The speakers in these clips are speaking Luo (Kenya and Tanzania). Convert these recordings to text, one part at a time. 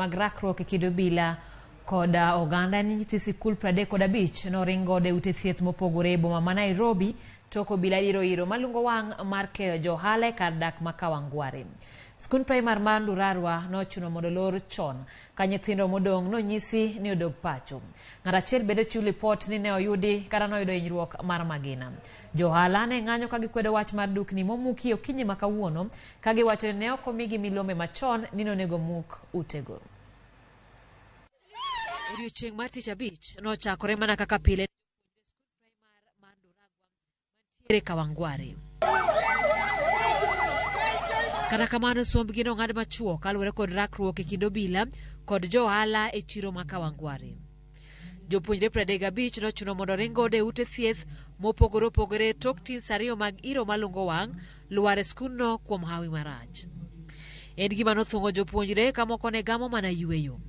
mag rakruok e kind obila kod oganda en ni nyithi sikul 35 noring godo e ute thieth mopogore e boma ma Nairobi tok obila diro iro malungo wang' mar keyo jo ohala e kar dak ma Kawangware. Skund primar mar Ndurarwa nochuno mondo olor chon ka nyithindo modong' nonyisi ni odog pacho. Ng'at achiel bende ochiw lipot ni ne oyudi kata noyudo hinyruok mar magina. Jo ohala ne ng'anyo ka gikwedo wach mar dukni momuki okinyi ma kawuono ka giwacho ni ne ok omigi milome machon ni nonego muk utego. Odiochieng' mar tich abich nochakore mana kaka pile mantiere Kawangware. Kata kamano sombgi nong'ad machuok kaluwore kod rakruok e kind obila kod jo ohala e chiro ma Kawangware. Jopuonjre 35 nochuno mondo oring godo e ute thieth mopogore opogore tok tins ariyo mag iro malungo wang' lwar e skundno kuom hawi marach. En gima nothung'o jopuonjre ka moko ne gamo mana yueyo.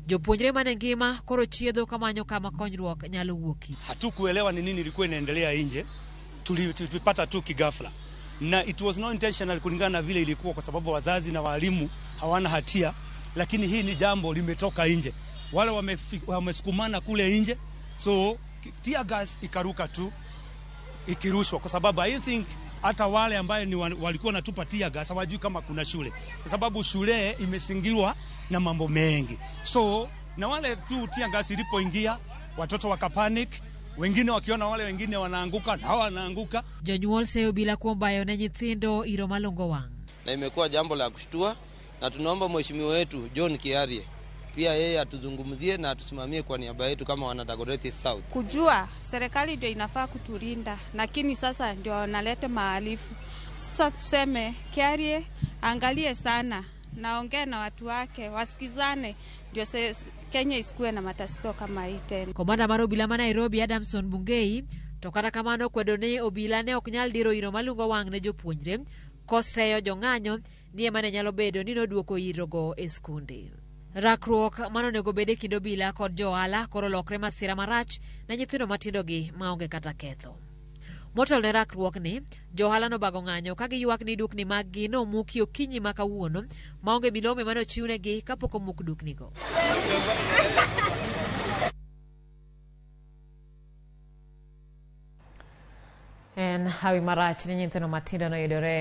Jopuonjre mane ngima koro chiedho kamanyo kama konyruok nyalo wuokie. Hatukuelewa ni nini ilikuwa inaendelea nje, tulipata tu kigafla na it was not intentional kulingana na vile ilikuwa, kwa sababu wazazi na walimu hawana hatia, lakini hii ni jambo limetoka nje, wale wamesukumana kule nje, so tear gas ikaruka tu ikirushwa, kwa sababu I think hata wale ambaye ni walikuwa wanatupa tear gas hawajui kama kuna shule, kwa sababu shule imezingirwa na mambo mengi. So na wale tu tear gas ilipoingia watoto wakapanic, wengine wakiona wale wengine wanaanguka na wanaanguka. Jonyuol seyo obila kuom bayo ne nyithindo iro malungo wang'. Na imekuwa jambo la kushtua, na tunaomba mheshimiwa wetu John Kiarie pia yeye atuzungumzie na atusimamie kwa niaba yetu kama wana Dagoretti South. Kujua serikali ndio inafaa kutulinda, lakini sasa ndio wanaleta mahalifu. Sasa tuseme Kiarie angalie sana naongee na watu wake wasikizane, ndio Kenya isikuwe na matatizo kama hii tena. Komanda mar obila ma Nairobi Adamson Bungei to kata kamano kwedo ni obila ne ok nyal diro iro malungo wang' ne jopuonjre koseyo jong'anyo ni ema ne nyalo bedo ni noduoko irogo e skunde. Rakruok manonego bed e kind obila kod jo ohala koro olokre masira marach ne nyithindo matindogi maonge kata ketho. Motelo ne rakruokni, jo ohala nobago ng'anyo ka giywak ni dukni maggi nomuki okinyi ma kawuono maonge milome mane ochiwnegi kapok omuk duknigo. En hawi marach ni nyithindo matindo noyudore